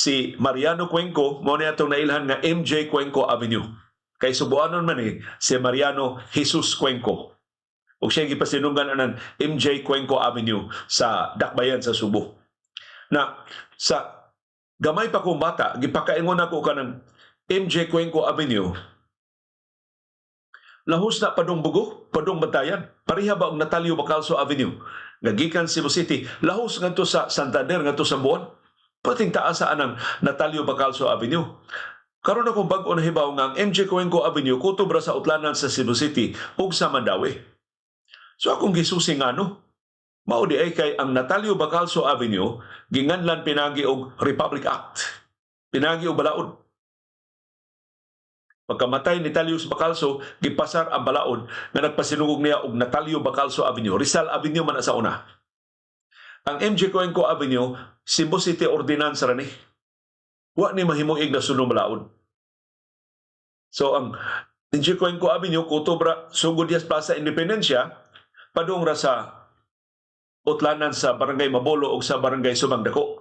Si Mariano Cuenco mao ni atong nailhan nga MJ Cuenco Avenue. Kay Subuanon man ni si Mariano Jesus Cuenco. Ug siya gipasinunggan anang MJ Cuenco Avenue sa Dakbayan sa Subo. Na sa gamay pa kong bata, gipakaingon ako kanang MJ Cuenco Avenue. Lahos na padung Bugo, padung Bantayan. Pareha ba og Natalio Bacalso Avenue? Nga gikan Cebu City, lahos ngadto sa Santander, ngadto sa Buon. Pating taas sa anang Natalio Bacalso Avenue. Karon akong bag-o nahibaw nga ang MJ Cuenco Avenue kutob ra sa utlanan sa Cebu City ug sa Mandaue. So akong gisusi ngano. Mao di ay kay ang Natalio Bacalso Avenue ginganlan pinagi og Republic Act. Pinagi og balaod. Pagkamatay ni Talius Bacalso, gipasar ang balaod nga nagpasinugog niya og Natalio Bacalso Avenue. Rizal Avenue man na sa una. Ang MJ Cuenco Avenue, Cebu City Ordinance ra ni. Wa ni mahimuig na sunong balaod. So ang MJ Cuenco Avenue, kutob ra sugod diha sa Plaza Independencia, padung ra sa utlanan sa Barangay Mabolo o sa Barangay Subang Dako.